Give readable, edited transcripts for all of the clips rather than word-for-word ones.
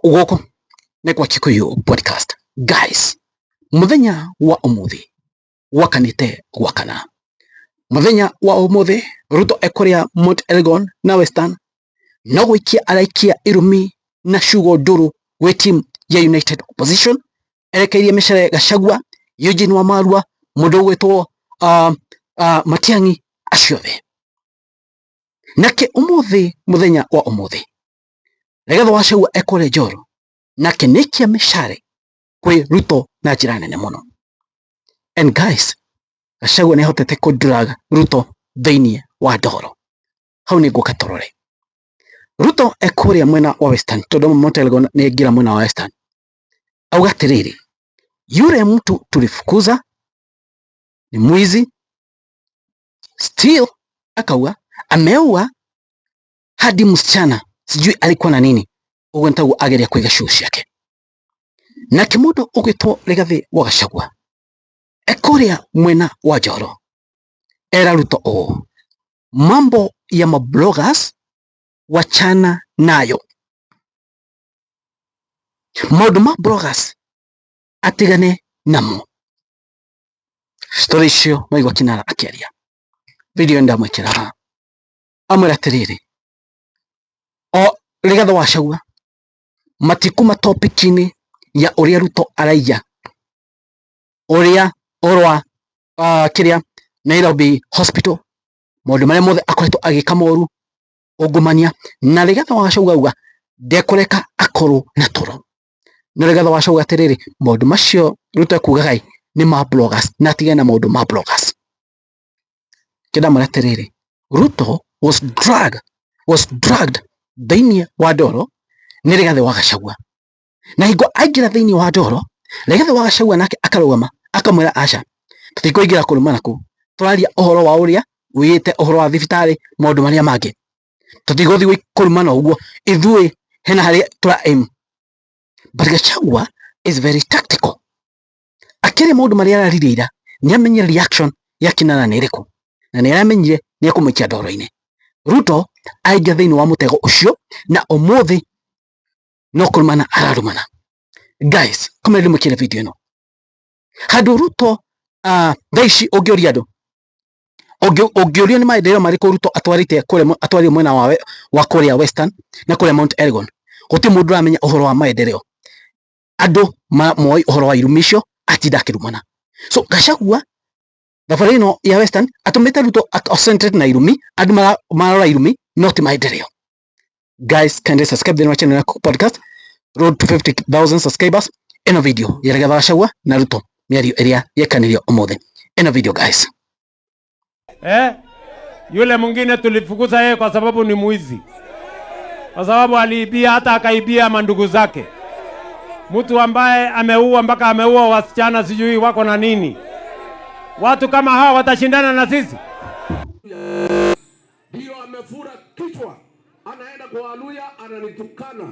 Gũkũ nĩ kwa Kikuyu Podcast. Guys, mũthenya wa ũmũthĩ gwakanĩte gwakana. Mũthenya wa ũmũthĩ Ruto ekũrĩa Mount Elgon na Western no gũikia araikia irumi na ciugo ndũrũ gwĩ team ya United Opposition erekeirie mĩcere Gachagua, Eugene Wamalwa, mũndũ ũgwĩtwo Matiang'i, acio othe. Nake ũmũthĩ mũthenya wa ũmũthĩ Rigathĩ wa Gachagua ekũrĩa Njoro nake nĩaikia mĩcare kwĩ Ruto na njĩra nene mũno. And guys, Gachagua nĩahotete kũ drag Ruto thĩinĩ wa ndoro. Hau nĩ ngũka tũrore. Ruto ekũrĩa mwena wa Western tondũ Mount Elgon nĩ aingĩra mwena wa Western. Auga atĩrĩrĩ, yule mtu tulifukuza ni mwizi still, akauga ameua hadi msichana sijui alikuwa na nini, ũguo nĩtaguo ageria kũiga ciugo ciake. Nake mũndũ ũgwĩtwo Rigathĩ wa Gachagua ekũrĩa mwena wa Njoro era Ruto ũũ, mambo ya mabloggers wachana nayo, maũndũ ma bloggers atigane namo. Story icio maigua Kinara akĩaria video ndamwĩkĩra haha, amwĩra atĩrĩrĩ, o Rigathĩ wa Gachagua matikuma topic-inĩ ya ũrĩa Ruto araiya, ũrĩa ũhoro wa kĩrĩa Nairobi Hospital, maũndũ marĩa mothe akoretwo agĩka moru, ungumania, na Rigathĩ wa Gachagua auga ndekũreka akorwo na toro. Na Rigathĩ wa Gachagua atĩrĩrĩ, maũndũ macio Ruto ekugaga ĩ nĩ ma bloggers na atigane na maũndũ ma bloggers. Kĩndamwĩra atĩrĩrĩ, Ruto was dragged thĩinĩ wa ndoro nĩ Rigathĩ wa Gachagua. Na hingo aingĩra thĩinĩ wa ndoro, Rigathĩ wa Gachagua nake akarũgama akamwĩra aca, tũtikũingĩra kũrumana kũu, tũraria ũhoro wa ũrĩa wĩte ũhoro wa thibitarĩ maũndũ marĩa mangĩ, tũtigũthiĩ kũrumana ũguo, ithuĩ hena harĩa tũra aim. But Gachagua is very tactical. Akĩrĩ maũndũ marĩa araririe ira, nĩ amenyire reaction ya Kinara nĩ ĩrĩkũ, na nĩ aramenyire nĩ ekũmũikia ndoro-inĩ. Ruto aingĩra thĩinĩ wa mũtego ũcio na ũmũthĩ no kũrumana ararumana. Guys, kama ndĩmwĩkĩre video ĩno handũ Ruto thaa ici ũngĩũria andũ, ũngĩũrio nĩ maendeleo marĩkũ Ruto atwarĩte kũrĩa, atwarire mwena wa kũrĩa Western na kũrĩa Mount Elgon, gũtirĩ mũndũ ũramenya ũhoro wa maendeleo. Andũ moĩ ũhoro wa irumi icio atinda akĩrumana. So Gachagua thabarĩ ĩno ya Western atũmĩte Ruto concentrate na irumi, andũ marora irumi no ti maendeleo. Guys, kindly subscribe thĩinĩ wa channel ya Podcast Road to 50,000 subscribers. Ĩno video ya Rigathĩ wa Gachagua na Ruto, mĩario ĩrĩa yekanĩrio ũmũthĩ. Ĩno video, guys. Eh? Yule mwingine tulifukuza yeye kwa sababu ni mwizi, kwa sababu aliibia, hata akaibia mandugu zake. Mtu ambaye ameua mpaka ameua wasichana, sijui wako na nini. Watu kama hawa watashindana na sisi? Ndio amefura kichwa, anaenda kwa Waluya, ananitukana,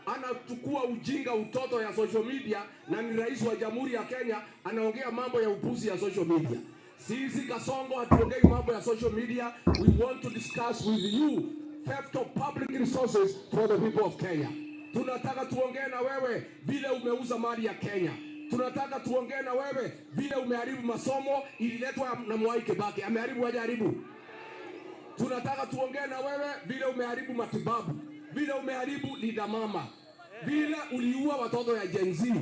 anachukua ujinga utoto ya social media, na ni rais wa Jamhuri ya Kenya, anaongea mambo ya upuzi ya social media. Sisi Kasongo hatuongei mambo ya social media. We want to discuss with you theft of public resources for the people of Kenya. Tunataka tuongee na wewe vile umeuza mali ya Kenya. Tunataka tuongee na wewe vile umeharibu masomo ililetwa na Mwai Kibaki. Ameharibu, hajaharibu? Tunataka tuongee na wewe vile umeharibu matibabu, vile umeharibu Linda Mama, vile uliua watoto ya Gen Z,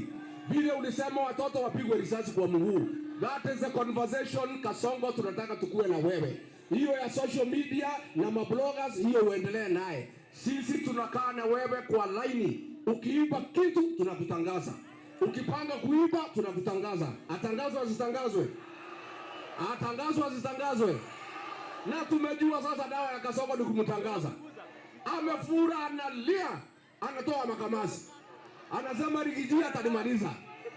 vile ulisema watoto wapigwe risasi kwa mguu. That is a conversation, Kasongo, tunataka tukue na wewe. Hiyo ya social media na mabloggers, hiyo uendelee naye. Sisi tunakaa na wewe kwa laini. Ukiiba kitu tunakutangaza, ukipanga kuiba tunakutangaza. Atangazwe asitangazwe? Atangazwe asitangazwe? Na tumejua sasa dawa ya Kasongo ni kumtangaza. Amefura, analia, anatoa makamasi, anasema Riggy G atanimaliza.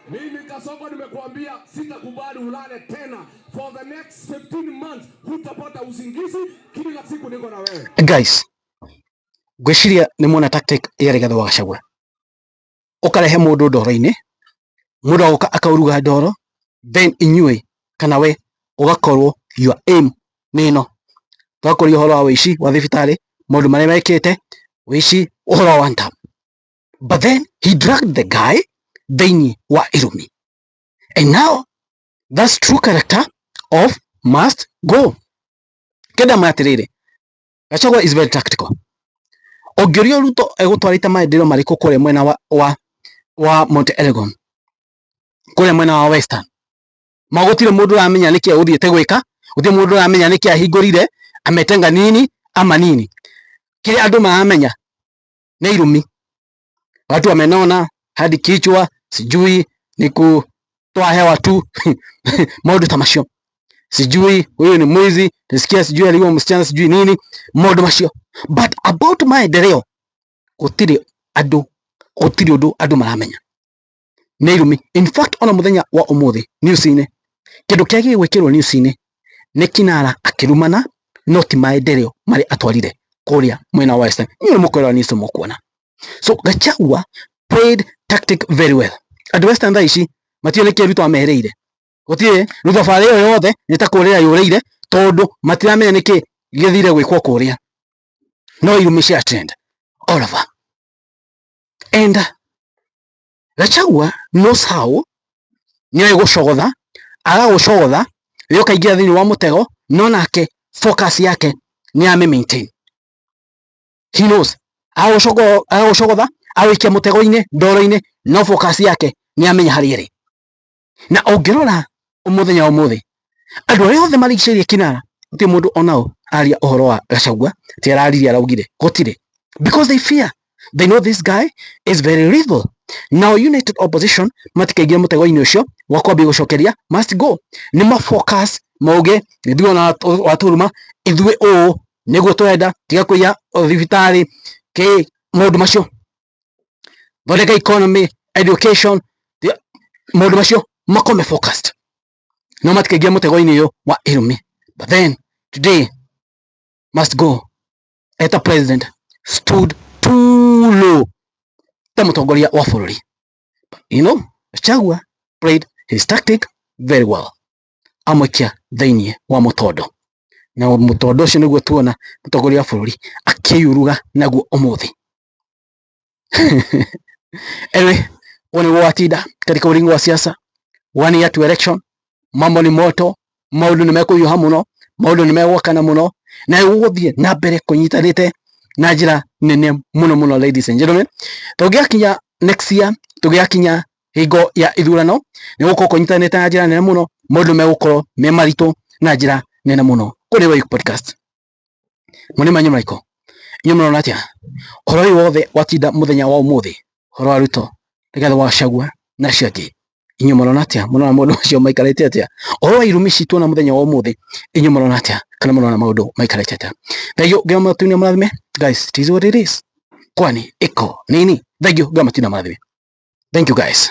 Mimi Kasongo nimekuambia sitakubali ulale tena for the next 15 months, hutapata usingizi. Kila siku niko na wewe. Guys, ngwĩciria nĩ muona tactic ya Rigathĩ wa Gachagua, ũkarehe mũndũ ndoro-inĩ, mũndũ agoka akauruga ndoro, then inyuĩ kana we ũgakorwo your aim nĩ ĩno, twakũria ũhoro wa wĩici wa thibitarĩ, maũndũ marĩa mekĩte wĩici, ũhoro wa one term. But then he dragged the guy thĩinĩ wa irumi, and now that's true character of must go. Kenda ma atiriri, Gachagua is very tactical. Ũngĩũrio Ruto egũtwarĩte maendeleo marĩkũ kũrĩa mwena wa Mount Elgon, kũrĩa mwena wa Western, ma gũtirĩ mũndũ ũramenya nĩkĩ egũthiĩte gwĩka, gũtirĩ mũndũ ũramenya nĩkĩ ahingũrire ametenga nini ama nini. Kĩrĩa andũ maramenya nĩ irumi. Watu wamenona hadi kichwa, sijui ni kutoa hewa tu maũndũ ta macio, sijui huyu ni mwizi, nisikia sijui aliua msichana, sijui nini, maũndũ macio. But about maendeleo gũtirĩ andũ, gũtirĩ ũndũ andũ maramenya nĩ irumi. In fact, ona mũthenya wa ũmũthĩ news-inĩ, kĩndũ kĩrĩa gĩgwĩkĩrwo news-inĩ nĩ Kinara akĩrumana, no ti maendeleo marĩa atwarire kũrĩa mwena wa Western. Inyuĩ nĩ mũkwĩrora news mũkuona. So Gachagua played tactic very well. Andũ Western thaa ici matiũĩ nĩkĩ Ruto amerĩire. Gũtirĩ Ruto thabarĩ ĩyo yothe nĩ ta kũrĩra yũrĩire, tondũ matiramenya nĩkĩ gĩthire gwĩkwo kũrĩa. No irumi cia trend all over. And Gachagua knows how nĩoĩ gũcogotha, agagũcogotha we ũkaingĩra thĩinĩ wa mũtego, no nake focus yake nĩ amĩ maintain. He knows agagũcogotha, agũikia mũtego-inĩ, ndoro-inĩ, no focus yake nĩ amenya harĩa ĩrĩ. Na ũngĩrora mũthenya wa ũmũthĩ, andũ arĩa othe marigicĩirie Kinara, gũtirĩ mũndũ onao aria ũhoro wa Gachagua ti araririe araugire, gũtirĩ, because they fear, they know this guy is very lethal. Now united opposition matikaingĩra mũtego-inĩ ũcio wa kwambia gũcokeria must go. Nĩ ma focus mauge ithuĩ ona watũruma ithuĩ ũũ nĩguo tũrenda, tiga kũiya thibitarĩ kĩ maũndũ macio, thondeka economy, education, maũndũ macio makome focused, no matikaingĩra mũtego-inĩ ũyũ wa irumi. But then today must go eta president stood too low ta mũtongoria wa bũrũri. You know, Gachagua played his tactic very well, amũikia thĩinĩ wa mũtondo, na mũtondo ũcio nĩguo tuona mũtongoria wa bũrũri akĩyuruga naguo ũmũthĩ. Anyway, huo nĩguo watinda katika ulingo wa siasa. One year to election, mambo ni moto, maũndũ nĩ mekũhiũha mũno, maũndũ nĩ megwakana mũno, na gũgũthiĩ na mbere kũnyitanĩte na njĩra nene mũno mũno. Ladies and gentlemen, tũngĩgakinya next year, tũgĩgakinya hingo ya ithurano, nĩ gũkorwo kũnyitanĩte na njĩra nene mũno, maũndũ megũkorwo me maritũ na njĩra nene mũno. Kũrĩ Wayuk Podcast, mũnĩ manyu Michael, inyuĩ mũrona atĩa ũhoro ũyũ wothe watinda mũthenya wa ũmũthĩ, ũhoro wa Ruto, Rigathi wa Gachagua na acio angĩ? Inyuĩ mũrona atĩa? Mũrona maũndũ macio maikarĩte atĩa? Ũhoro wa irumi citũ na mũthenya wa ũmũthĩ, inyuĩ mũrona atĩa? Kana mũrona maũndũ maikarĩte atĩa? Thank you, Ngai matunia mũrathime. Guys, it is what it is. Kwani iko nini? Thank you, Ngai matunia mũrathime. Thank you guys.